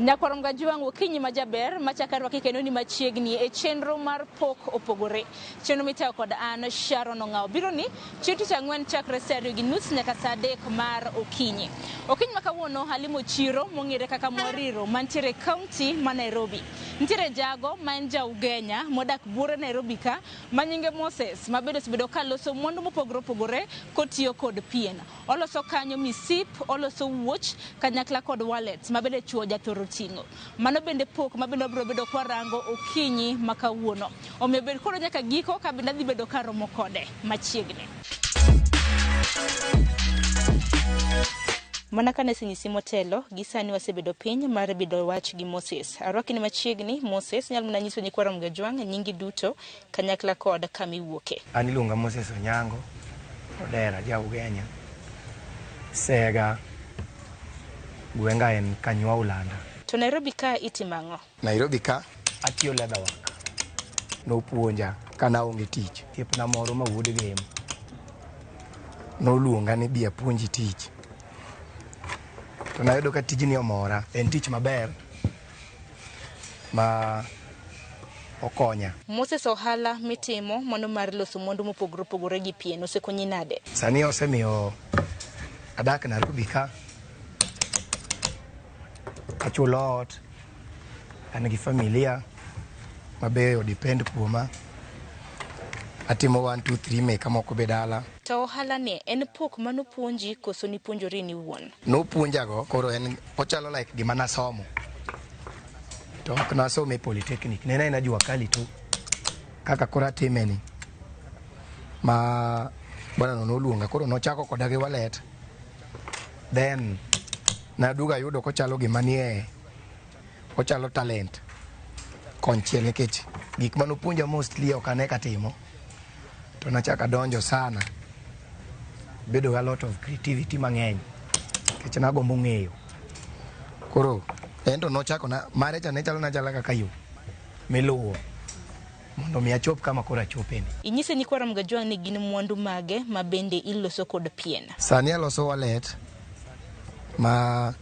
Nyakwar Mgajwang' okinyi ma jaber machako arwaki kendo ni machiegni e chenro mar Pok Opogore. Chenro mitayo kod an Sharon Ong'awo. Biro ni chieng' tich ang'wen chakre saa 2:30 nyaka saa 3 mar okinyi. Okinyi ma kawuono alimo chiro mong'ere kaka Mwariro mantiere e kaunti ma Nairobi. Nitiere jago ma en ja Ugenya modak buore Nairobi ka ma nyinge Moses ma bende osebedo ka loso mwandu mopogore opogore kotiyo kod pien. Oloso kanyo misip, oloso wuoch kanyakla kod wallets ma bende chuo jathoro ting'o. Mano bende pok ma bende wabiro bedo kwarango okinyi ma kawuono. Omiyo bed kodwa nyaka giko ka bende adhi bedo karomo kode machiegni. Mana kane asenyisi motelo, gi sani wasebedo piny mar bido wach gi Moses. Arwaki ni machiegni, Moses, inyalo mana nyiso nyikwa Ramogi Ajwang' nyingi duto kanyakla kod kama iwuoke. An iluonga Moses Onyango Odera, ja Ugenya, Sega, gwenga en Kanywa Ulanda. To Nairobi ka itimo ang'o? Nairobi ka atiyo leather work. Nopuonja ka naonge tich. Osiepna moro ma wuod Gem noluonga ni bi apuonji tich. To nayudo ka tijni omora. En tich maber ma okonya. Moses, ohala mitimo mano mar loso mwandu mopogore opogore gi pien osekonyi nade? Sani osemiyo adak Nairobi ka, achulo ot, an gi familia mabe o depend kuoma. Atimo 1 2 3 meka moko be dala. To ohala ni en pok manopuonji koso nipuonjori ni wuon? Nopuonjago, koro en ochalo like gima nasomo. To ok nasome e polytechnic, ne en aena jua kali tu kaka koro atime ni. Ma bwana no noluonga, koro nochako koda gi wallet. Then naduogo ayudo kochalo gima nie, ochalo talent konchiel nikech gik manopuonja mostly ok ane katimo. To nachako adonjo sana. Bedo gi a lot of creativity mang'eny nikech nagombo ng'eyo. Koro en to nochako na mare cha ne chalo na chala kaka yo miluwo mondo mi achop kama koro achope ni. Inyise nyikwa Ramogi Ajwang' ni gin mwandu mage ma bende iloso kod pien? Sani aloso wallet ma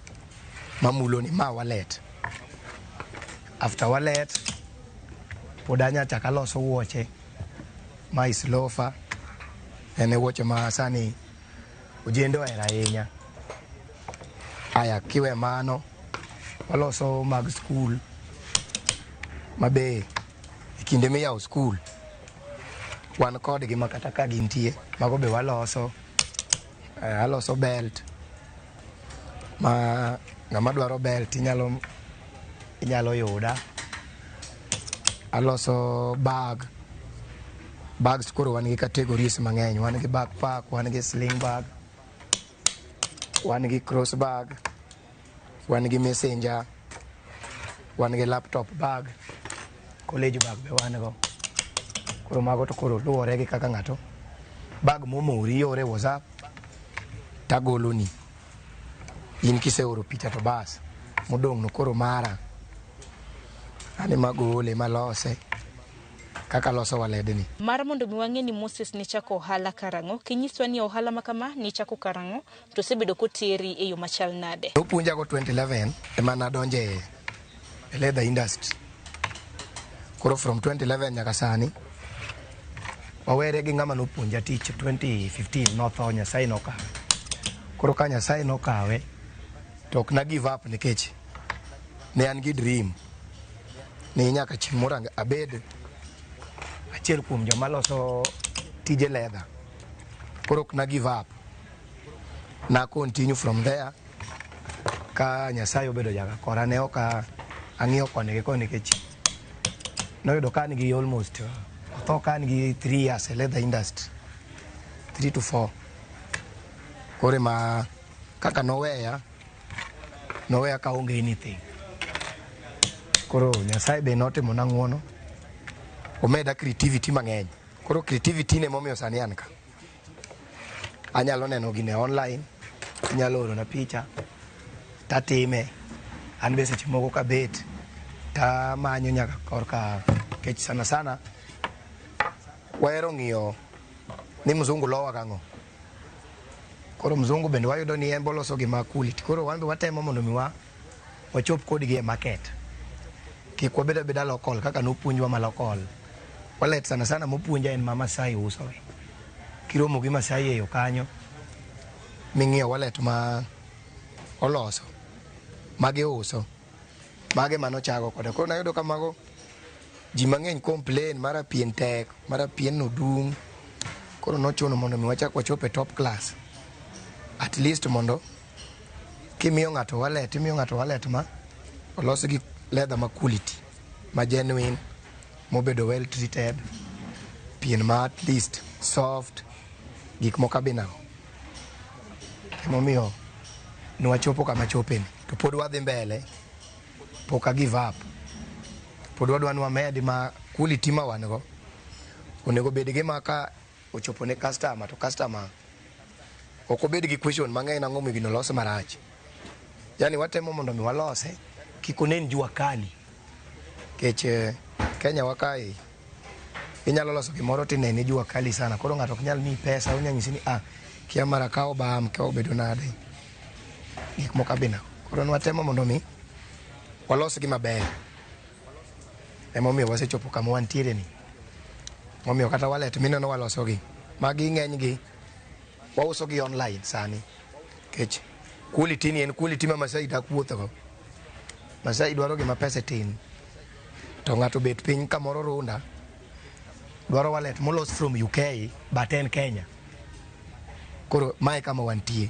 mamulo ni ma wallet. After wallet pod anya chak aloso wuoche ma is loafer. En e wuoche ma sani ojende ohero ahinya. Aya kiwe mano, waloso mag skul mabe e kinde miyawo skul wan kodgi ma kata ka gintie mago be waloso. Aloso belt ma ng'ama dwaro belt inyalo yuda. Aloso bag. Bags koro wan gi categories mang'eny. Wan gi backpack, wan gi sling bag, wan gi cross bag, wan gi messenger, wan gi laptop bag, college bag be wan go. Koro mago to koro luwore gi kaka ng'ato bag momori iore WhatsApp tagoloni. In kiseoro picha to bas, modong' no koro mara. An ema agole malose kaka aloso waledni. Mar mondo mi wang'e ni Moses nichako ohala karang'o, kinyiswa ni ohala ma kama nichako karang'o, to osebedo koteri e yo machal nade? Nopuonja go 2011 ema nadonje e leather industry. Koro from 2011 nyaka sani wawere gi ng'ama nopuonja tich 2015 notho, Nyasaye nokawe. Koro ka Nyasaye nokawe to ok na give up nikech ne an gi dream ni nyaka chieng' moro abed achiel kuom joma loso tije leather. Koro ok na give up. Na continue from there ka Nyasaye obedo jaga kora ne ok ang'iyo koni gi koni nikech noyudo ka an gi almost otho ka an gi 3 years e leather industry, 3 to 4. Koro ema kaka noweya ka onge anything. Koro Nyasaye be notimona ng'uono, omeda creativity mang'eny. Koro creativity ne momiyo sani an ka. Anyalo neno gine online, inyalo orona picha, tatime. An be seche moko kabet, tamanyo nyaka korka, nikech sana sana wahero ng'iyo ni mzungu lowa gang'o. Koro mzungu bende wayudo ni en boloso gima quality. Koro wan be watemo mondo mi wachop kodgi e market. Kik wabed abeda local kaka nopuonjwa ma local. Wallet sana sana mopuonja en ma Masai uso gi. Kiromo gi Masai e yo kanyo, ming'iyo wallet ma oloso, magiuso, mage manochako kode. Koro nayudo ka mago ji mang'eny complain mara pien tek, mara pien no dung'. Koro nochuno mondo mi wachak wachop e top class. At least mondo kimiyo ng'ato wallet, imiyo ng'ato wallet ma olos gi leather ma quality, ma genuine, mobedo well treated, pien ma at least soft, gik moko abinago. Emomiyo nwachopo kama chopeni. To pod wadhi mbele, pok a give up. Pod wadwa ni wamed ma quality ma wan go onego bed gima ka ochopo ne customer to customer ok obed gi question mang'eny nang'o momiyo gino olos marach. Yani watemo mondo mi walose kik onen jua kali. Nikech Kenya wa kae inyalo loso gimoro tinene jua kali sana. Koro ng'ato ok nyal miyi pesa, onya nyisi ni ah, kia mara ka obam, kia obedo nade. Gik moko abina. Koro nwatemo mondo mi walos gi maber. Emomiyo wasechopo kama wantiere ni. Momiyo kata wallet mineno waloso gi, magi ng'eny gi wauso gi online sani. Nikech quality ni en quality ma Masai dak wuotho go. Masai dwaro gima pesa tin. To ng'ato bet piny kamoro Runda, dwaro wallet molos from UK but en Kenya. Koro mae kama wantie.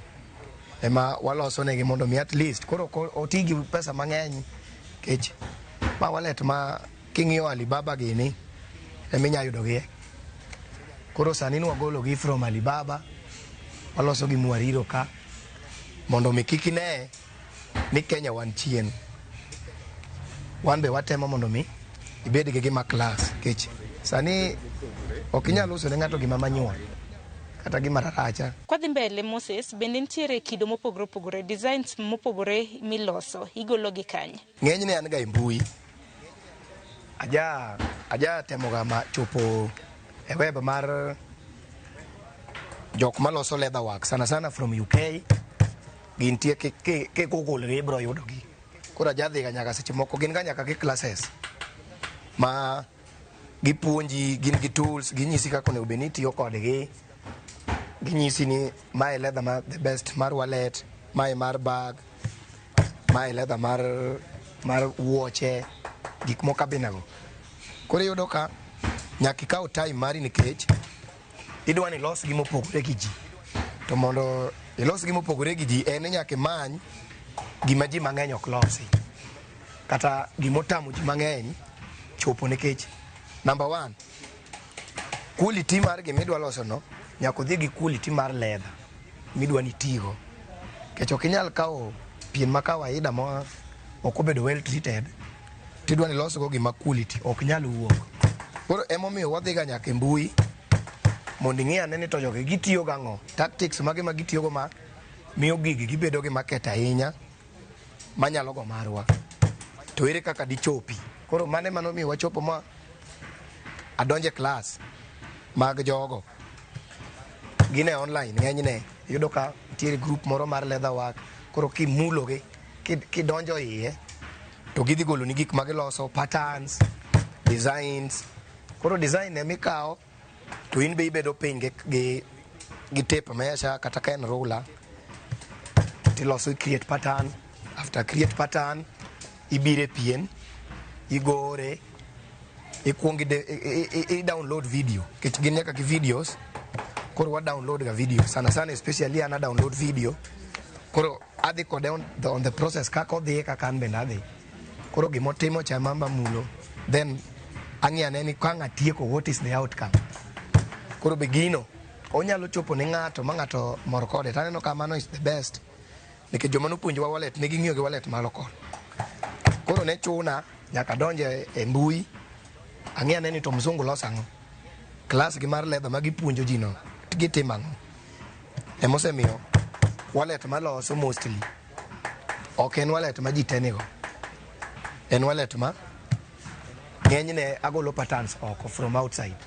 Ema waloso negi mondo mi at least koro oti gi pesa mang'eny nikech ma wallet ma king'iyo Alibaba gini eminya yudo gie. Koro sani nwagolo gi from Alibaba, waloso gi Mwariro ka mondo mi kik ine ni Kenya wan chien. Wan be watemo mondo mi ibed gi gima class nikech sani ok inyal uso ne ng'ato gima manual kata gima raracha. Kwadhi mbele Moses, bende nitiere kido mopogore opogore, designs mopogore miloso, igolo gi kanye? Ng'enyne an ga e mbui. Aja temo ga ma chopo e web mar jok maloso leather work sana sana from UK. Gintie ki Google gi ibro yudo gi. Koro aja dhi ga nyaka seche moko gin ga nyaka gi classes ma gipuonji, gin gi tools, ginyisi kaka onego bed ni itiyo kodgi. Ginyisi ni mae leather ma the best mar wallet, mae mar bag, mae leather mar wuoche, gik moko abinago. Koro iyudo ka nyaka ikaw time mari nikech idwa ni ilos gima opogore gi ji. To mondo ilos gima opogore gi ji en ni nyaka imany gima ji mang'eny ok losi. Kata gimotamo ji mang'eny chopo nikech number one, quality mar gima idwa loso no nyaka odhi gi quality mar leather midwa ni itigo. Nikech ok inyal kawo pien ma kawaida ma ok obedo well treated tidwa ni ilos go gima quality ok nyal wuok. Koro emomiyo wadhi ga nyaka e mbui mondo ing'i ane ni to jogi gitiyo gang'o, tactics mage ma gitiyo go ma miyo gigi gibedo gi market ahinya manyalo go marwa. To ere kaka dichopi? Koro mano ema nomiyo wachopo ma adonje class mag jogo. Gin e online ng'enyne iyudo ka nitiere group moro mar leather work koro kimulo gi kidonjo iye to gidhi goloni gik ma giloso patterns, designs. Koro design emikawo to in be ibedo piny gi tape measure kata ka en ruler tiloso i create pattern. After create pattern ibiro e pien igore ikuong i download video nikech gin nyaka gi videos. Koro wa download ga video sana sana, especially an a download video. Koro adhi kode on the process kaka odhi kaka an bende adhi. Koro gimotimo cha ema amulo then ang'i ane ni ka ang' atieko what is the outcome. Koro be gino onyalo chopo ne ng'ato ma ng'ato mor kode to aneno ka mano is the best nikech joma nopuonjowa wallet ne ging'iyo gi wallet ma local. Koro ne chuna nyaka adonj e mbui ang'i ane ni to mzungu loso ang'o. Class gi mar leather ma gipuonjo ji no gitimo ang'o. Emosemiyo wallet maloso mostly ok en wallet ma ji te nigo. En wallet ma ng'enyne agolo patterns oko from outside.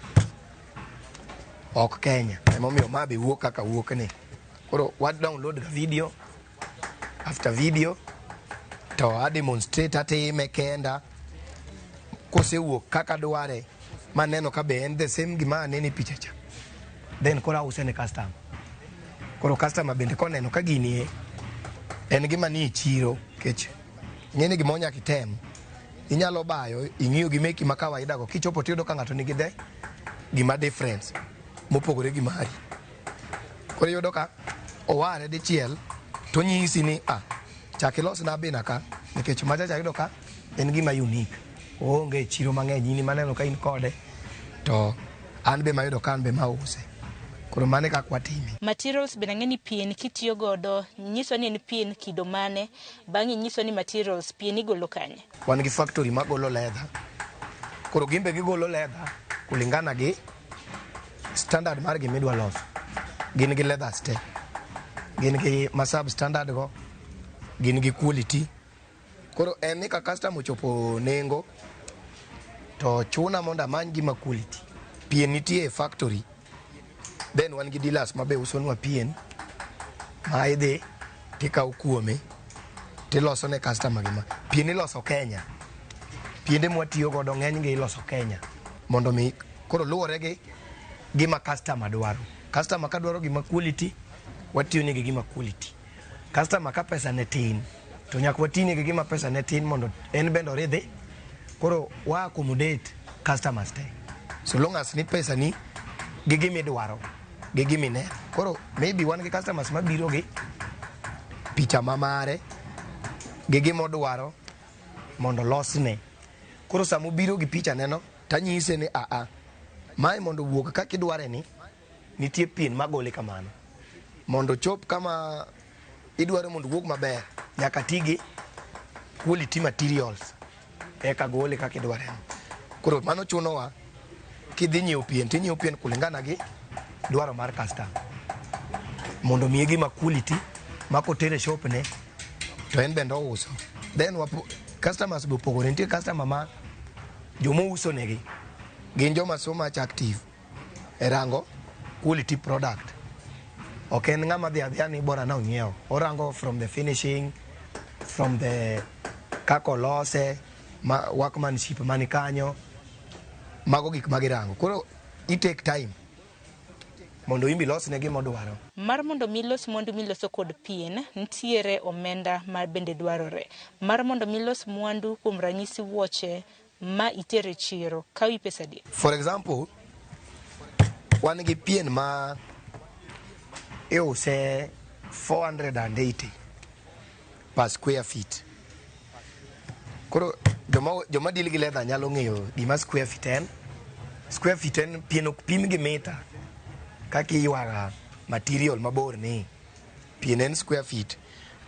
Ok Kenya. Emomiyo ma be wuok kaka wuok ni. Koro wa download ga video after video. To a demonstrate atime kenda kosewuok kaka dware maneno ka be en the same gima aneno e picha cha, then koro ause ne customer. Koro customer bende koneno ka gini e en gima nie chiro, nikech ing'e ni gimoro nyaka item. Inyalo bayo ing'iyo gi meki ma kawaida go, kichopo tiyudo ka ng'ato nigi the gima difference mopogore gi mari. Koro iyudo ka oware dichiel tonyisi ni ah, chak ilosna bina ka, nikech macha cha ayudo ka en gima unique, oonge e chiro mang'eny, in maneno ka in kode to an be mayudo ka an be mause. Koro mano e kaka watime. Materials bende ang'e ni pien kitiyo godo nyiso ni en pien kido mane, bang'e nyiso ni materials pien igolo kanye. Wan gi factory magolo leather. Koro gin be gigolo leather kulingana gi standard mar gimidwa loso. Gin gi leathers te, gin gi ma sub standard go, gin gi quality. Koro en ni ka customer ochopo nengo to chuna mondo amany gima quality. Pien nitie e factory, then wan gi dealers ma be usonwa pien ma idhi tikawo kuome tiloso ne customer. Gima pien iloso Kenya, piende mwatiyo godo ng'eny gi iloso Kenya, mondo mi koro luwore gi gima customer dwaro. Customer ka dwaro gima quality, watiyo negi gima quality. Customer ka pesa ne tin, to nyaka watine gi gima pesa ne tin mondo en bende oridhi. Koro wa accommodate customers te so long as ni pesa ni gi gimidwaro gi gimineno. Koro maybe wan gi customers mabiro gi picha ma mare gi gimodwaro mondo losne. Koro samobiro gi picha neno, tanyise ni aa, mae mondo owuog kaka idware ni nitie pien magole kamano. Mondo ochop kama idwaro mondo owuog maber, nyaka ti gi quality materials eka gole kaka idware no. Koro mano chunowa kidhi nyiewo pien, tinyiewo pien kulingana gi dwaro mar customer mondo miye gima quality ma kotere shop ne to en bende ouso. Then customers be opogore. Nitie customer ma jomouso negi gin joma so much active e rango quality product. Ok en ng'ama dhi adhiya ni bora na onyiewo. Orango from the finishing, from the kaka olose ma, workmanship mani kanyo, mago gik ma girango. Koro i take time mondo imbi losne gima odwaro. Mar mondo mi los mwandu miloso kod pien, nitiere omenda ma bende dwarore. Mar mondo mi los mwandu, kuom ranyisi wuoche ma itere chiro, kawi pesa adi? For example, wan gi pien ma iuse 480 per square feet. Koro joma deal gi leather nyalo ng'eyo gima square feet en. Square feet en pien ok pim gi mita kaka iywaga material mabor ni. Pien en square feet.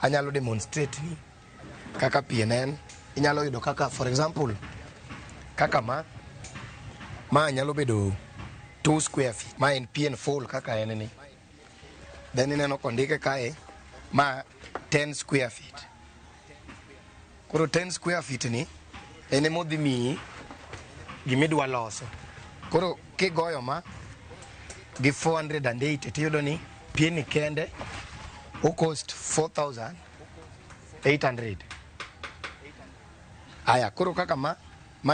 Anyalo demonstrate ni kaka pien en. Inyalo yudo kaka, for example, kaka ma nyalo bedo 2 square feet. Ma en pien full kaka en ni. Then ineno kondike kae ma 10 square feet. Koro 10 square feet ni en emodhi miyi gimidwa loso. Koro kigoyo ma gi 480, tiyudo ni pieni kende o cost 4800. Aya, koro kaka ma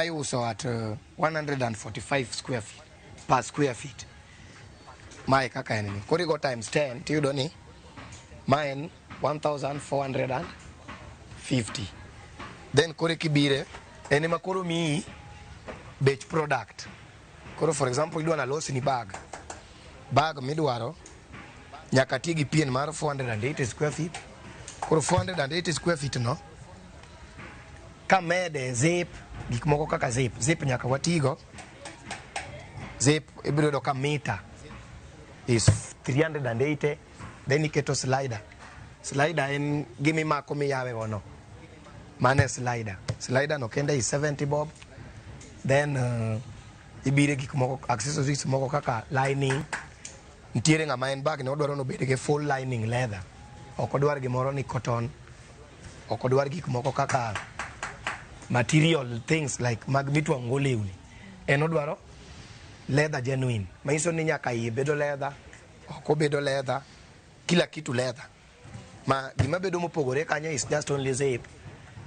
iuso at 145 square feet per square feet. Mae kaka en ni. Koro igo times 10, tiyudo ni ma en 1450. Then koro kibire en ema koro miyi bech product. Koro, for example, idwa nalosni bag. Bag midwaro nyaka ti gi pien mar 480 square feet. Koro 480 square feet no kamede zip, gik moko kaka zip, zip nyaka watigo. Zip ibiro yudo ka mita is 380. Then iketo slider. Slider en gimimako miyawe go no. Mano e slider. Slider no kende is 70 bob. Then ibire gik moko, accessories moko kaka lining. Nitiere ng'ama en bag ne odwaro nobed gi full lining leather. Ok odwar gimoro ni cotton. Ok odwar gik moko kaka material things like mag mitwang'o go lewni. En odwaro leather genuine. Manyiso ni nyaka iye bedo leather, oko bedo leather, kila kitu leather. Ma gima bedo mopogore kanyo is just only zip.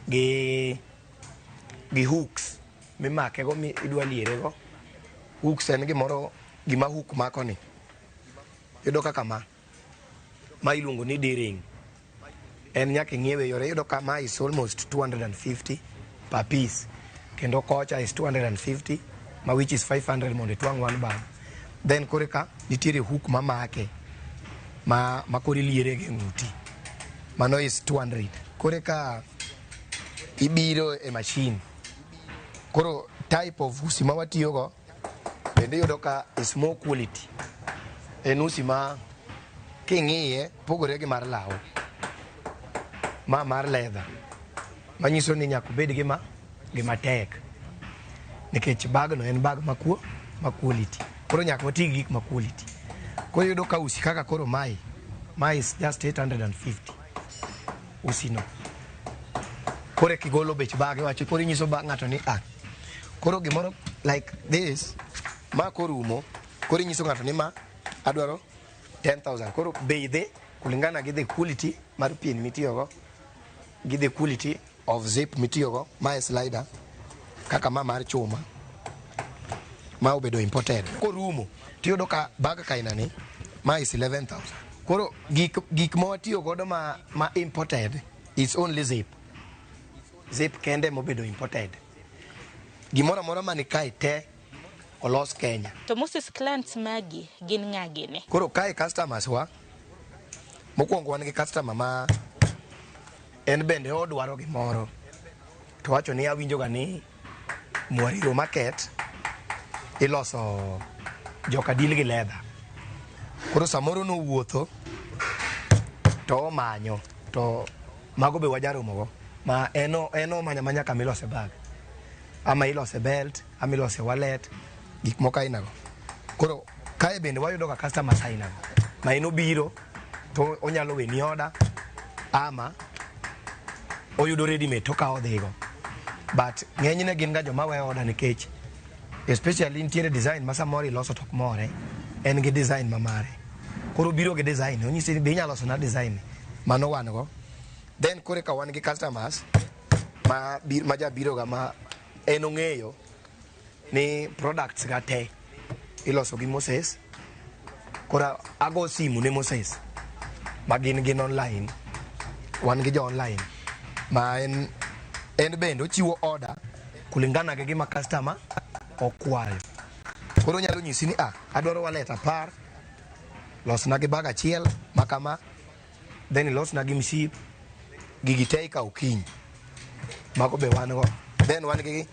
Gi hooks mimake go mi idwa liere go. Hooks en gimoro, gima hook mako ni. Iyudo kaka ma iluongo ni D-ring. En nyaka ing'iewe yore. Iyudo ka ma is almost 250 per piece. Kendo kocha is 250, ma which is 500 mondo itwang' one bag. Then kore ka nitiere hook mamake ma koro iliere gi ng'uti. Mano is 200. Kore ka ibiro e machine. Koro type of usi ma watiyogo bende iyudo ka is more quality. En usi ma king'iye pogore gi mar law. Ma mar leather. Manyiso ni nyaka obed gima tek. Nikech bag no en bag ma quality. Koro nyaka wati gi gik ma quality. Koro iyudo ka usi kaka koro mae is just 850. Usi no. Koro kigolo bech bag iwacho koro inyiso ba ng'ato ni ah. Koro gimoro like this ma korumo koro inyiso ng'ato ni ma adwaro 10,000. Koro bei dhi kulingana gi the quality mar pien mitiyogo gi the quality of zip mitiyogo. Ma e slider kaka ma mar chuma ma obedo imported. Korumo tiyudo ka bag kaina ni ma is 11,000. Koro gik ma watiyo godo ma imported is only zip. Zip kende mobedo imported. Gimoro amora mani kae te olos Kenya. To Moses, clients magi gin ng'a gini? Koro kae customers wa mokwongo wan gi customer ma en bende odwaro gimoro to wacho ni awinjo ga ni Mwariro Market iloso joka deal gi leather. Koro samoro nowuotho to omanyo to mago be wajaromo go ma en omanyo amanya kama ilose bag ama ilose belt ama ilose wallet, gik moko aina go. Koro kae bende wayudo ga customers aina go ma en obiro to onyalo weni order ama oyudo ready made to okawo odhigo, but ng'enyne gin ga joma weyo order nikech especially nitiere design ma samoro iloso to ok more, en gi design ma mare. Koro obiro gi design, onyisi ni be inyalo loso na design mano wan go. Then koro ka wan gi customers ma jabiro ga ma en ong'eyo ni products ga te iloso gi Moses. Koro ago simu ne Moses ma gin online, wan gi jo online ma en bende ochiwo order kulingana gi gima customer okwayo. Koro onyalo nyisi ni ah, adwaro wallet 10, losna gi bag achiel ma kama, then ilosna gi mship, gigi te ikawo kiny. Mago be wan go. Then wan gi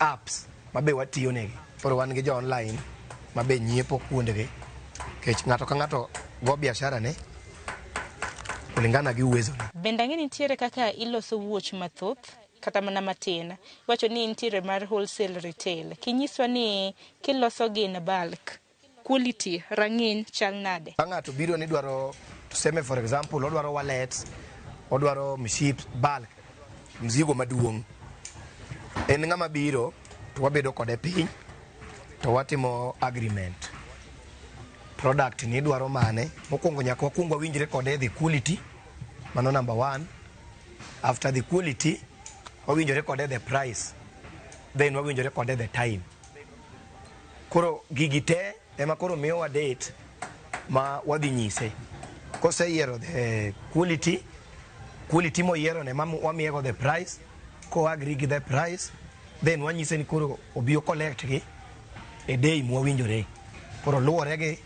apps ma be watiyo negi. Koro wan gi jo online ma be nyiepo kuondegi nikech ng'ato ka ng'ato go biashara ne kulingana gi uwezo ne. Bende ang'e nitiere kaka iloso wuoch mathoth kata mana matin. Iwacho ni nitiere mar wholesale, retail. Kinyiswa ni kiloso gi in bulk, quality, rang'iny chal nade? Ka ng'ato biro ni dwaro, tuseme for example, odwaro wallets, odwaro mships, bulk, mzigo maduong'. En ng'ama biro to wabedo kode piny to watimo agreement. Product ni idwaro mane? Mokwongo nyaka wakwong wawinjre kode the quality, mano number one. After the quality, wawinjore kode the price, then wawinjore kode the time. Koro gigi te ema koro miyowa date ma wadhi nyise. Koseyiero the quality, quality moyiero ne ma wamiye go the price, ko agree gi the price, then wanyise ni koro obi o collect gi e day mwawinjore. Koro luwore gi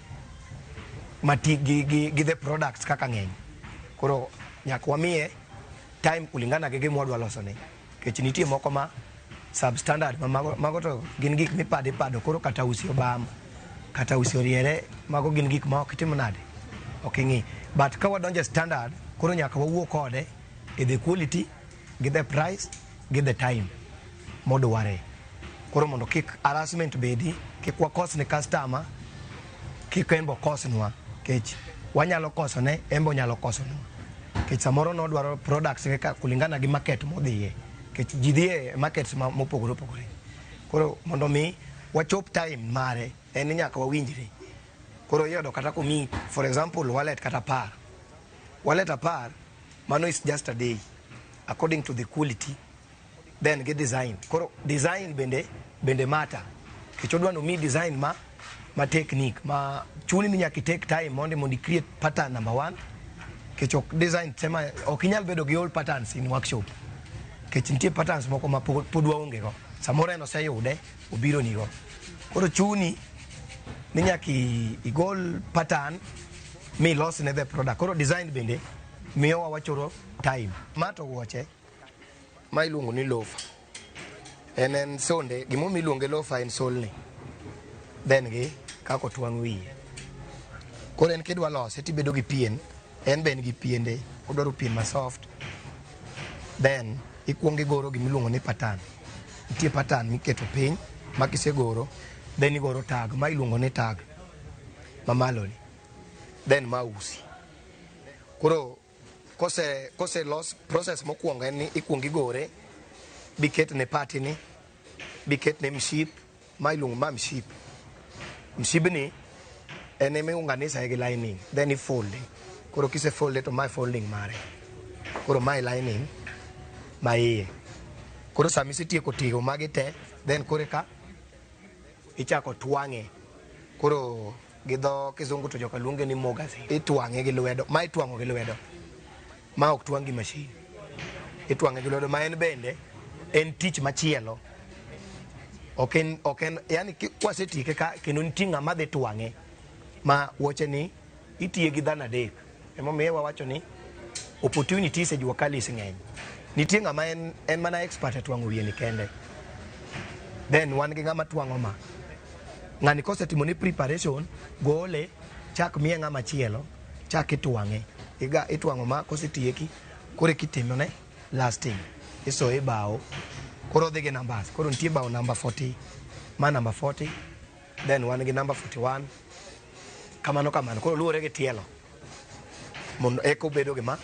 mati gi the products kaka ng'eny. Koro nyaka wamiye time kulingana gi gima wadwa loso ne. Nikech nitie moko ma substandard ma mago to gin gik mipado ipado, koro kata usi obam, kata usi oriere, mago gin gik ma ok itim nade, ok ing'i. But ka wadonjo e standard, koro nyaka wawuo kode e the quality gi the price gi the time modware. Koro mondo kik harassment bedi, kik wakos ne customer, kik en bo kosnwa, nikech wanyalo kosone, en be onyalo kosonwa. Nikech samoro nodwaro products ge ka kulingana gi market modhiye. Nikech ji dhi e markets ma mopogore opogore. Koro mondo mi wachop time mare, en ni nyaka wawinjre. Koro iyudo kata komiyi, for example, wallet kata 10. Wallet 10, mano is just a day. According to the quality then gi design. Koro design bende matter. Nikech odwa ni omiyi design ma technique ma chuni ni nyaka i take time mondo i create pattern number one. Nikech ok design sema ok inyal bedo gi all patterns in workshop. Nikech nitie patterns moko ma pod waonge go. Samoro en oseyude, obiro nigo. Koro chuni ni nyaka igol pattern milos ne the product. Koro design bende miyowa wachoro time. Ma to wuoche ma iluongo ni loafer. En sonde, gimomiyo iluonge loafer en sole ni. Then gi kaka otwang' wiye. Koro en kidwa lose tibedo gi pien, en be en gi piende, odwaro pien ma soft. Then ikuongo igoro gimiluongo ni pattern. Nitie pattern miketo piny ma kisegoro, then igoro tag, ma iluongo ni tag mamalo ni. Then ma usi. Koro kose los process mokwongo en ni ikuongo igore, biketne pati ni, biketne mship, ma iluongo ma mship. Mship ni en ema iunganisha gi lining, then ifolde. Koro kise folde to mae folding mare. Koro mae lining ma iye. Koro sama isetieko tigo magi te, then koro eka ichako twang'e. Koro gi dho kizungu to joka luonge ni magazine. Itwang'e gi lwedo. Ma itwang'o gi lwedo. Ma ok twang' gi machine. Itwang'e gi lwedo ma en bende en tich machielo. Ok en yani kwasetieke ka kendo nitie ng'ama dhi twang'e ma wuoche ni itiye gi dhano adek. Emomiyo wawacho ni opportunities e jua kalis ng'eny. Nitie ng'ama en mana expert e twang'o wiye ni kende. Then wan gi ng'ama twang'o ma. Ng'ani kosetimo ni preparation, gole, chak miye ng'ama chielo, chak itwang'e. Iga itwang'o ma kosetieki, koro eka itimone lasting. Isoye e bao, koro odhi gi numbers. Koro nitie bao number 40, ma number 40, then wan gi number 41, kamano kamano. Koro luwore gi tielo. Mondo eka obedo gima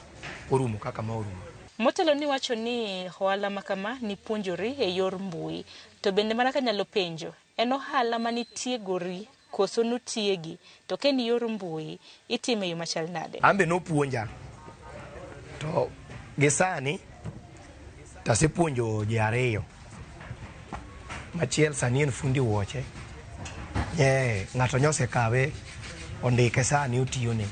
orumo kaka ma orumo. Motelo niwacho ni ohala ma kama nipuonjori e yor mbui. To bende mana kanyalo penjo, en ohala manitiegori koso notiegi? To ka en yor mbui, itime e yo machal nade? An be nopuonja. To gi sani, tasepuonjo ji ariyo. Machiel sani en fundi wuoche. Ng'ato nyosekawe, ondike sani otiyone.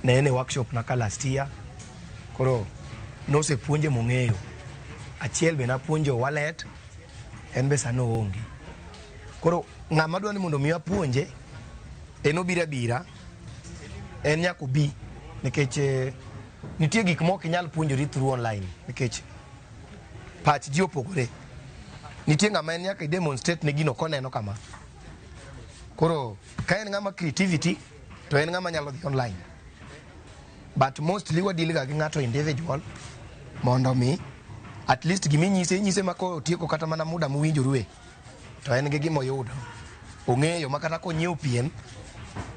Ne en e workshop na ka last year. Koro nosepuonje mong'eyo. Achiel be napuonjo wallet, en be sani oonge. Koro ng'ama dwa ni mondo mi apuonje, en obiro abira, en nyaka obi nikech nitie gik mok inyal puonjori through online nikech pach ji opogore. Nitie ng'ama en nyaka i demonstrate ne gino koneno kama. Koro ka en ng'ama creativity to en ng'ama nyalo dhi online. But mostly wa deal ga gi ng'ato individual mondo mi at least giminyise inyise ma kotieko kata mana muda mowinjorue to en gi gimoyudo. Ong'eyo ma kata konyiewo pien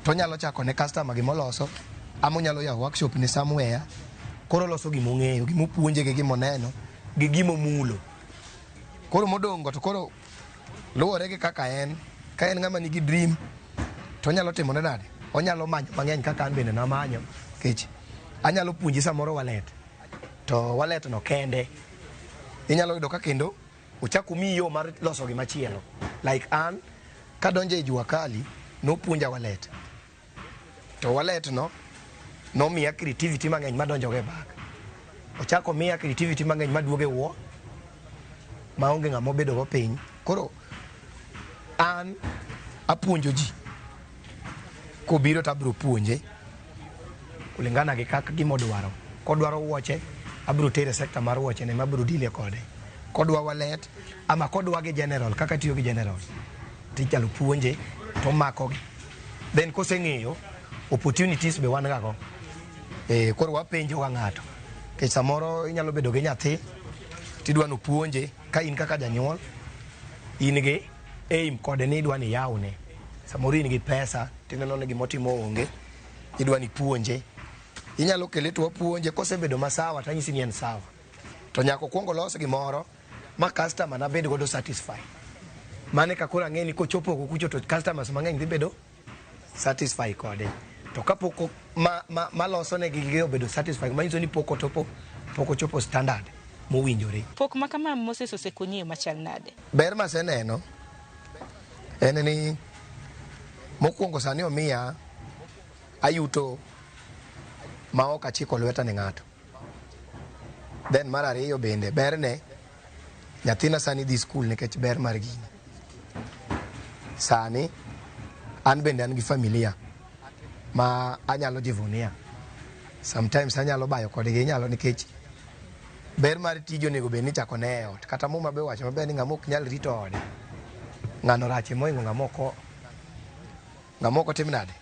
to onyalo chako ne customer gimoloso ama onyalo yawo workshop ne somewhere. Koro oloso gimong'eyo, gimopuonje gi gimoneno gi gimomulo. Koro modong' go to koro luwore gi kaka en. Ka en ng'ama nigi dream to onyalo timone nade? Onyalo manyo mang'eny kaka an bende namanyo. Nikech anyalo puonji samoro wallet. To wallet no kende inyalo yudo ka kendo ochak omiyi yo mar loso gimachielo. Like an kadonjo e jua kali nopuonja wallet. To wallet no nomiya creativity mang'eny madonjo go e bag. Ochako omiya creativity mang'eny maduogo e wuo maonge ng'ama obedo go piny. Koro an apuonjo ji. Kobiro to abiro puonje kulingana gi kaka gimodwaro. Kodwaro wuoche, abiro tere e sector mar wuoche ne mabiro deal kode. Kodwa wallet ama kodwa gi general kaka tiyo gi general tinyalo puonje tomako gi. Then koseng'eyo opportunities be wan ga go. Koro wapenjo ga ng'ato. Nikech samoro inyalo bedo gi nyathi tidwa nopuonje ka in kaka janyuol in gi aim kode ni idwa ni iyawne. Samoro in gi pesa tineno ni gimotimo onge, idwa ni ipuonje. Inyalo kele to wapuonje kosebedo masawa tanyisi ni en sawa. To nyaka okuong olos gimoro ma customer na bed godo satisfied. Mano eka koro ang'e ni kochopo oko kucho to customers mang'eny dhi bedo satisfied kode. To kapok maloso ne gi obedo satisfied, manyiso ni pok otopo Pok ochopo standard mowinjore. Pok ma kama Moses osekonyi e machal nade? Ber maseneno en ni mokwongo sani omiya ayuto ma ok achiko lweta ne ng'ato. Then mar ariyo bende berne nyathina sani dhi skul nikech ber mar gini. Sani an bende an gi familia ma anyalo jivunia. Sometimes anyalo bayo kodgi inyalo nikech ber mar tiji onego bed ni ichako ne e ot. Kata muma be owacho maber ni ng'ama ok nyal rito ode ng'ano rach mohingo ng'ama ok ng'ama ok otim nade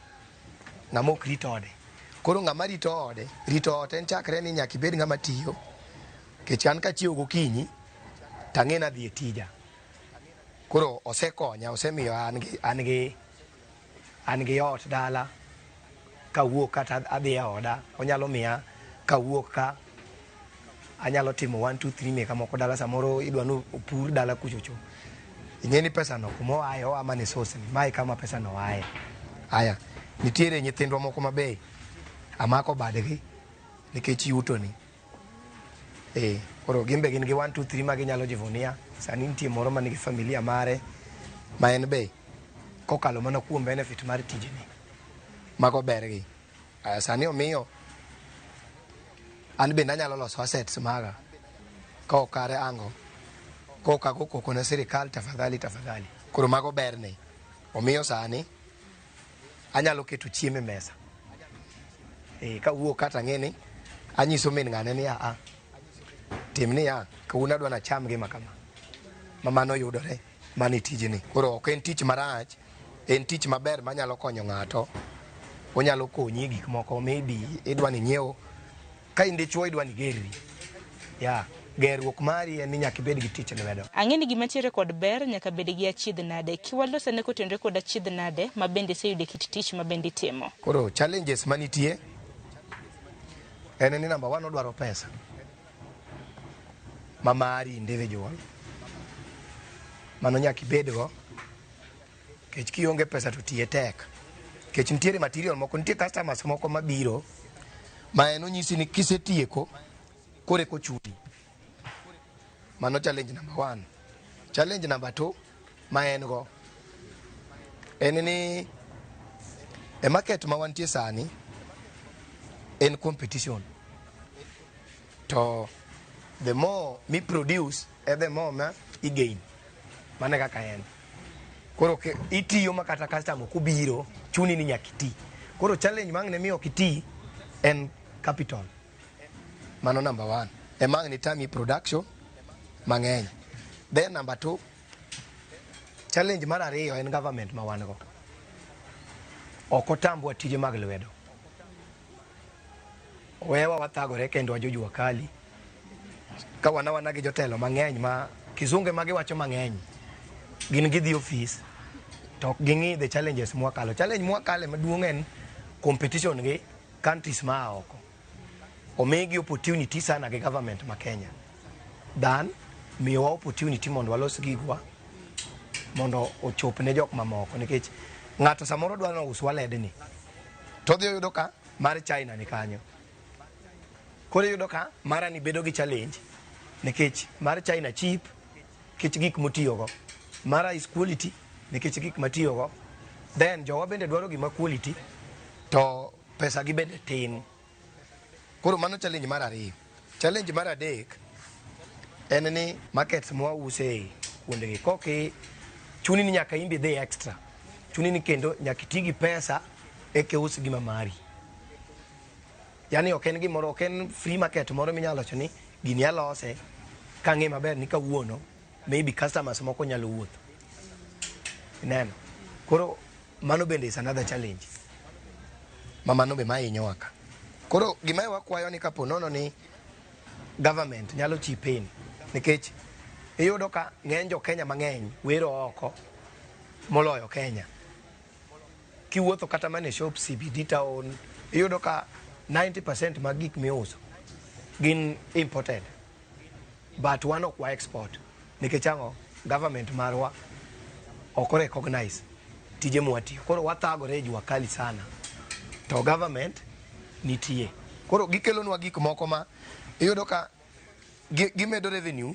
ng'ama ok rit ode. Koro ng'ama rito ode, rito ot en chakre ni nyaka ibed ng'ama tiyo. Nikech an kachiewo gokinyi tang'e ni adhi e tija. Koro osekonya, osemiyo an gi an gi an gi ot dala kawuok kata adhi e oda onyalo miya kawuok ka anyalo timo 1 2 3 meka moko dala samoro idwa ni opur dala kuchocho. Ing'e ni pesa no kuma oaye oa mana e source ni mae kama pesa no aye. Aya, nitiere nyithindwa moko mabe amako badgi nikech yuto ni. Eh, koro gin be gin gi 1 2 3 ma ginyalo jivunia. Sani nitie moro man gi familia mare ma en be kokalo mana kuom benefit mar tijni. Mago bergi. Aya, sani omiyo an bende anyalo loso assets maga ka ok kare ango kok ago koko ne sirikal tafadhali tafadhali. Koro mago berne. Omiyo sani anyalo keto chiemo e mesa. Eh, kawuok kata ang'e ni anyiso min ng'ane ni aa tim niya kawuono adwa nacham gima kama ma mano yudore mano e tijni. Koro ok en tich marach, en tich maber manyalo konyo ng'ato. Onyalo konyi e gik moko maybe idwa ni inyiew ka in dichuo idwa ni igerri. Yeah, gerruok mari en ni nyaka ibed gi tich e lwedo. Ang'e ni gima ntiere kod ber nyaka bed gi achiedh nade. Kiwalos ane kotenore kod achiedh nade ma bende iseyudo e kit tich ma bende itimo. Koro challenges manitie en ni number one odwaro pesa ma mari individual. Mano nyaka ibedgo nikech kionge pesa to tiye tek. Nikech nitiere material moko, nitie customers moko mabiro ma en onyisi ni kisetieko koro eka ochuli. Mano challenge number one. Challenge number two ma en go en ni e market ma wantie sani en competition. To the more mi produce e the more ma i gain. Mano e kaka en. Koro itiyo ma kata customer ok obiro chuni ni nyaka iti. Koro challenge ma ang' ne mi ok iti en capital. Mano number one. Ema ang' ne tami production mang'eny. Then number two, challenge mar ariyo en government ma wan go. Ok otambwa tije mag lwedo. Owewa wathagore kendwa jo jua kali. Ka wan awana gi jotelo mang'eny ma kizunge ma giwacho mang'eny. Gin gidhi ofis to ok ging'i the challenges mwakalo. Challenge mwakale maduong' en competition gi countries ma oko. Omigi opportunity sana gi government ma Kenya than miyowa opportunity mondo walos gigwa mondo ochop ne jok mamoko nikech ng'ato samoro dwaro ni ouswa ledni to odhi oyudo ka mar China ni kanyo. Koro iyudo ka mara ni bedo gi challenge nikech mar China cheap nikech gik motiyogo. Mara is quality nikech gik matiyogo. Then jowa bende dwaro gima quality to pesa gi bende tin. Koro mano challenge mar ariyo. Challenge mar adek en ni markets mwause kuondegi koki chuni ni nyaka imbe idhi extra. Chuni ni kendo nyaka iti gi pesa eka ius gima mari. Yani ok en gimoro, ok en free market moro minyalo wacho ni gini alose kang'e maber ni kawuono maybe customers moko nyalo wuotho. Ineno? Koro mano bende is another challenge. Ma mano be mahinyowa ka. Koro gima wakwayo ni kapo nono ni government nyalo chip in nikech iyudo ka ng'eny jo Kenya mang'eny wero oko moloyo Kenya. Kiwuotho kata mana e shop CBD town iyudo ka 90% mag gik miuso gin imported. But wan ok wa export nikech ang'o? Government marwa ok recognize tije mwatiyo. Koro wathagore e jua kali sana. To government nitie. Koro gikelonwa gik moko ma Iyudo ka gimedo revenue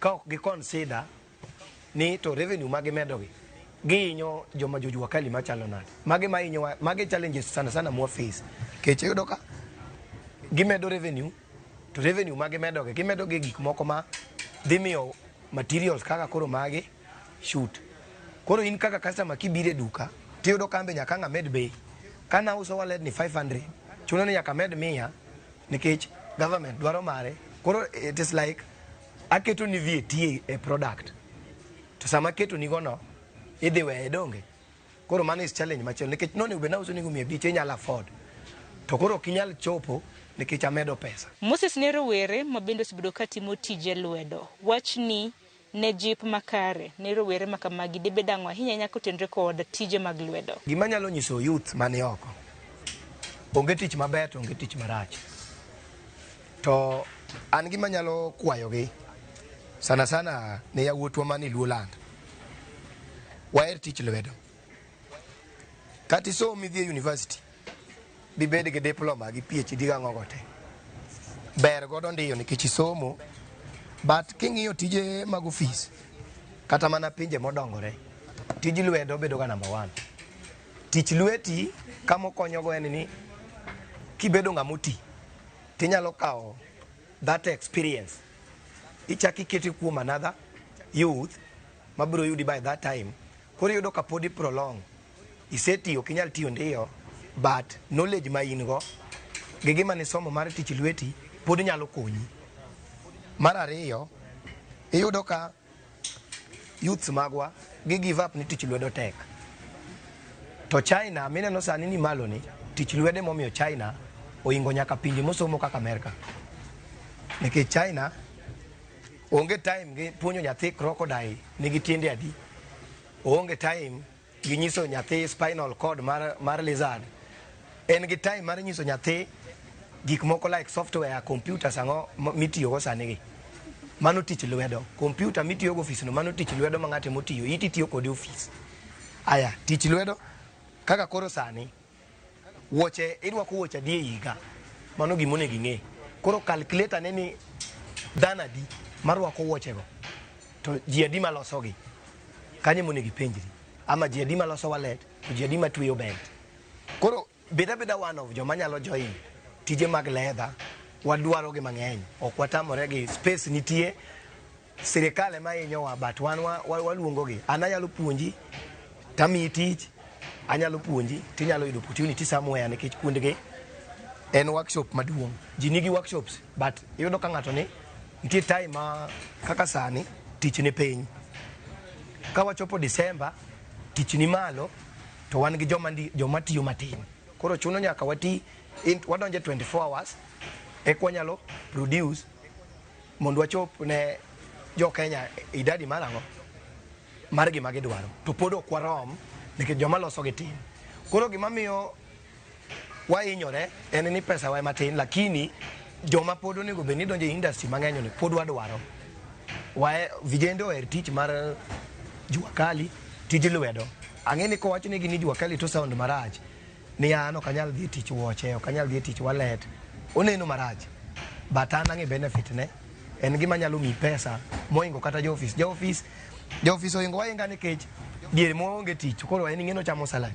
ka ok gi consider ni to revenue ma gimedogi gihinyo joma jo jua kali machalo nade. Magi ma hinyowa, magi challenges sana sana mwa face. Nikech iyudo ka gimedo revenue to revenue ma gimedogi gimedo gi gik moko ma dhi miyo materials kaka koro magi shoot. Koro in kaka customer kibiro e duka tiyudo ka ambe nyaka ang' amed bei. Kana uso wallet ni 500, chuno ni nyaka amed 100 nikech government dwaro mare. Koro it is like aketo ni VAT e product. To sama aketo ni go no, idhi weye donge. Koro mano is challenge machielo nikech nonego bed nauso ni go 500 inyalo afford. To koro ok inyal chopo nikech amedo pesa. Moses ne rowere ma bende osebedo ka timo tije lwedo. Wachni ne jip makare ne rowere ma kamagi dibed ang'o ahinya ahinya kotenore kod tije mag lwedo? Gima nyalo nyiso youth mani oko, onge tich maber to onge tich marach. To an gima nyalo kwayogi sana sana ne yawuotwa mani Luoland, waher tich lwedo. Kata isom idhi e university, bibed gi diploma gi PhD gang'o go te. Ber godo ndiyo nikech isomo, but king'iyo tije mag ofis, kata mana pinje modongore, tij lwedo bedo ga number 1. Tich lweti kama okonyogo en ni kibedo ng'ama oti, tinyalo kawo that experience, ichako ikete kuom another youth mabiro yudi by that time. Koro iyudo ka pod i prolong. Isetiyo, ok inyal tiyo ndiyo, but knowledge ma in go gi gima nisomo mar tich lweti pod nyalo konyi. Mar ariyo, iyudo ka youths magwa gi give up ni tich lwedo tek. To China mineno sani ni malo ni, tich lwedo emomiyo China ohingo nyaka pinje mosomo kaka Amerika. Nikech China onge time gi puonjo nyathi crocodile nigi tiende adi. Oonge time gi nyiso nyathi spinal cord mar lizard. En gi time mar nyiso nyathi gik moko like software, computers ang'o mitiyogo sani gi. Mano tich lwedo. Computer mitiyogo ofis no, mano tich lwedo ma ng'ate motiyo, iti tiyo kode ofis. Aya, tich lwedo kaka koro sani wuoche irwako wuoche adi e higa. Mano gima onego ing'e. Koro calculate ane ni dhano adi marwako wuochego to ji adi malosogi. Kanyo ema onego ipenjri. Ama ji adi maloso wallet to ji adi matweyo belt. Koro bed abeda one of joma nyalo join tije mag leather, wadwaro gi mang'eny. Ok watamore gi space nitie, sirikal ema hinyowa, but wan waluongo gi. An anyalo puonji, tamiyi tich, anyalo puonji, tinyalo yudo opportunity somewhere nikech kuondgi en workshop maduong'. Ji nigi workshops, but iyudo ka ng'ato ni nitie time ma kaka sani tich ni piny. Ka wachopo December, tich ni malo, to wan gi joma tiyo matin. Koro chuno nyaka wati, wadonje 24 hours, eka wanyalo produce mondo wachop ne jo Kenya idadi mar ang'o? Mar gima gidwaro. To pod ok warom nikech joma loso gi tin. Koro gima miyo wahinyore en ni pesa wa ema tin, lakini joma pod onego bed ni donjo e industry mang'eny ni pod wadwaro. Vijende oher tich mar jua kali, tij lwedo. Ang'e ni kowach negi ni jua kali to sound marach, ni an ok anyal dhi e tich wuoche, ok anyal dhi e tich wallet, oneno marach. But an ang'e benefit ne, en gima nyalo miyi pesa mohingo kata jo office. Jo office ohingo wahinga nikech diere maonge tich, koro en ing'e nochamo salary.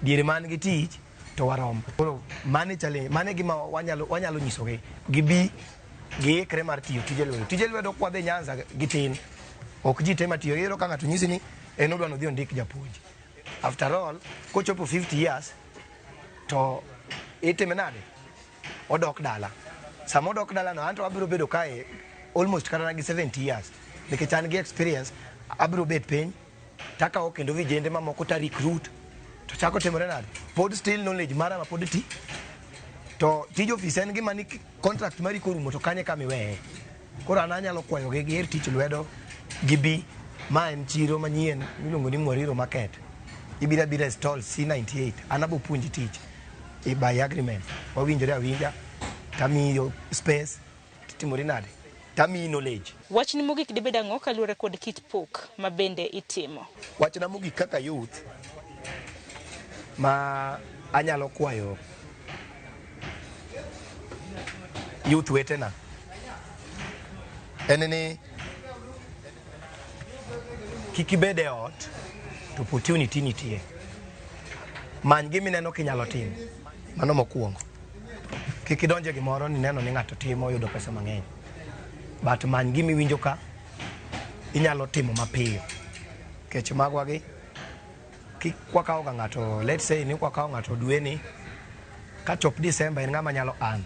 Diere man gi tich to warom. Koro mane challenge, mane gima wanyalo nyisogi. Gibi giikre mar tiyo tije lwedo. Tije lwedo kwa dhi Nyanza gi tin. Ok ji te matiyo. Iyudo ka ng'ato nyisi ni en odwa nodhi ondik japuonj. After all, kochopo 50 years to itime nade? Odok dala. Sama odok dala no, anto abiro bedo kae almost kata gi 70 years. Nikech an gi experience, abiro bet piny, takawo kendo vijende mamoko ta recruit. To chako timore nade? Pod still knowledge mara ma pod ti. To tij ofis en gima ni contract mari korumo to kanye kama iweye. Koro an anyalo kwayogi giher tich lwedo, gibi. Ma en chiro manyien miluongo ni Mwariro Market. Ibiro abira e stall C98. An abo puonji tich by agreement. Wawinjore awinja, tamiyo space, titimori nade? Tamiyi knowledge. Wachni mogik dibed ang'o kaluwore kod kit pok ma bende itimo? Wachna mogik kaka youth ma anyalo kwayo youth wetena en ni kik ibed e ot to opportunity nitie. Many gimineno kinyalo timo. Mano mokwongo. Kik idonj e gimoro ni neno ni ng'ato timo yudo pesa mang'eny. But many gimiwinjo ka inyalo timo mapiyo. Nikech magwa gi kik wakawo ga ng'ato, let's say ni kwakawo ng'ato dwe ni kachop December en ng'ama nyalo earn.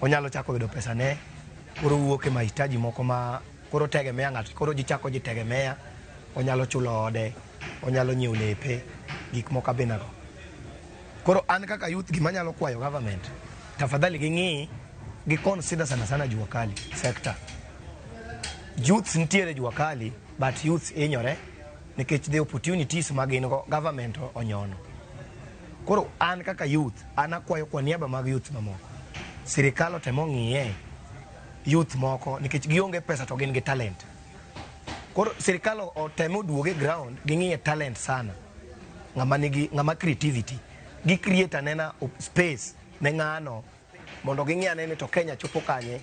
Onyalo chako yudo pesa ne koro wuok e mahitaji moko ma koro tegemea ng'ato koro ji chako jitegemea onyalo chulo ode onyalo nyiewo lepe gik moko abina go. Koro an kaka youth gima anyalo kwayo government tafadhali ging'i gi consider sana sana jua kali sector. Youths nitiere jua kali but youths hinyore nikech the opportunities ma gin go government onyono. Koro an kaka youth an akwayo kwa niaba mag youth mamoko sirikal otem ong'iye youth moko nikech gionge pesa to gin gi talent. Koro sirikal otem oduog e ground ging'iye talent sana ng'ama nigi ng'ama creativity gi create anena space ne ng'ano mondo ging'i ane ni to Kenya chopo kanye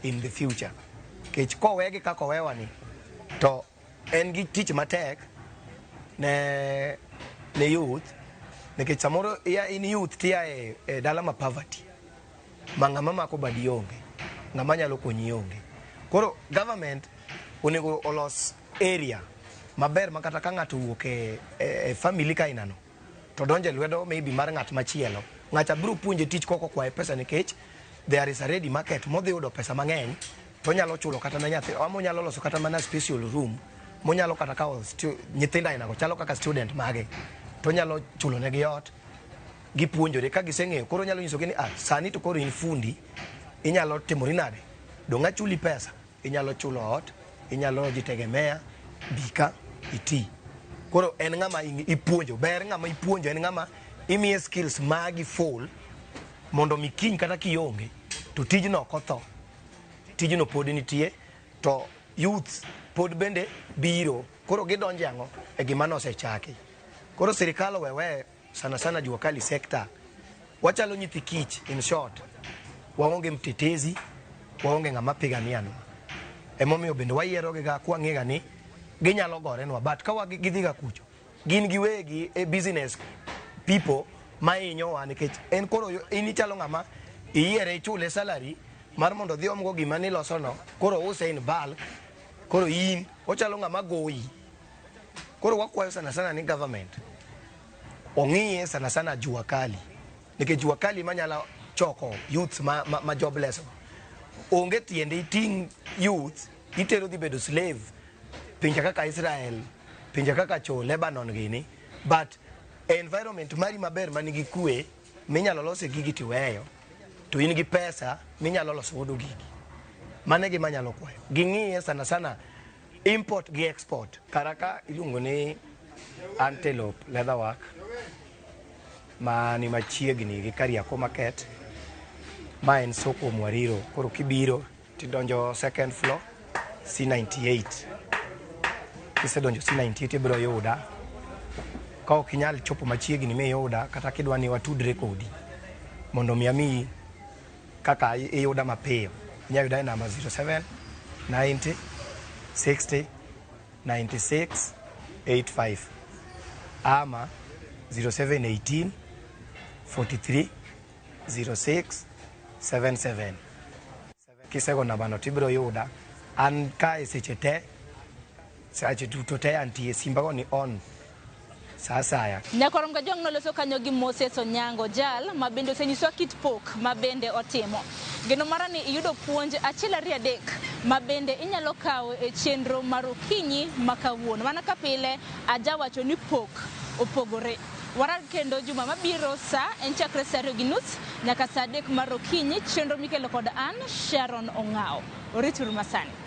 in the future. Nikech kowegi kaka owewa ni to en gi tich matek ne youth nikech samoro ia in youth tia e dala ma poverty ma ng'ama mako badi onge ng'ama nyalo konyi onge. Koro government onego olos area maber ma kata ka ng'ato owuok e family ka inano to donjo e lwedo maybe mar ng'at machielo ng'acha biro puonje tich kok okwaye pesa nikech there is a ready market modhi yudo pesa mang'eny to onyalo chulo kata ne nyathi ama onyalo loso kata mana special room monyalo kata kawo nyithindo ainago chalo kaka student mage to onyalo chulo negi ot gipuonjore ka giseng'eyo koro onyalo nyisogi ni ah, sani to koro in fundi inyalo timori nade dong' achuli pesa inyalo chulo ot inyalo jitegemea bika iti koro en ng'ama ipuonjo ber ng'ama ipuonjo en ng'ama imiye skills magi full mondo mi kiny kata kionge to tijno ok otho tijno pod nitie to youths pod bende biro koro gidonjo e ang'o e gima nosechaki koro sirikal owewe sana sana jua kali sector wachalo nyithi kich in short waonge mtetezi waonge ng'ama piganianwa emomiyo bende wayiero gi ga kwang'e ni ginyalo gorenwa but ka gidhi ga kucho gin giwegi e business people ma hinyowa nikech en koro in ichalo ng'ama iyiere ichule salary mar mondo odhi omgo gima nilosono koro use in bulk koro in ochalo ng'ama goyi koro wakwayo sana sana ni government ong'iye sana sana jua kali nikech jua kali manyalo choko youths ma jobless go. Onge tiende iting' youth itero dhi bedo slave pinje kaka Israel pinje kaka cho Lebanon gini but environment mari maber manigi kwe minyalo lose gigi tiweyo to in gi pesa minyalo loso godo gigi mano e gima anyalo kwayo ging'iye sana sana import gi export karaka iluongo ni Antelope Leatherwork mani machiegni gi Kariakoo Market ma en soko Mwariro koro kibiro tidonjo second floor C98 kisedonjo C98 ibiro yuda ka ok inyal chopo machiegni miyuda kata kidwa ni watudre kodi mondo mi amiyi kaka iyuda mapiyo inyalo yuda e namba 07 90 60 96 85 ama 0718 43 06 77 kisego nambano tibiro yuda an ka e seche te seche duto te antie simbago ni on sa asaya. Nyakwar Kajwang' noloso kanyo gi Moses Onyango jal ma bende osenyiswa kit pok ma bende otimo. Geno mara ni iyudo puonj achiel ariyo adek ma bende inyalo kawo e chenro mar okinyi ma kawuono. Mana ka pile ajawacho ni pok opogore. Warag kendo juma mabiro sa en chakre sa 2:30 nyaka sa 3 mar okinyi chenro mikelo kod an Sharon Ong'ao. Orituru masani.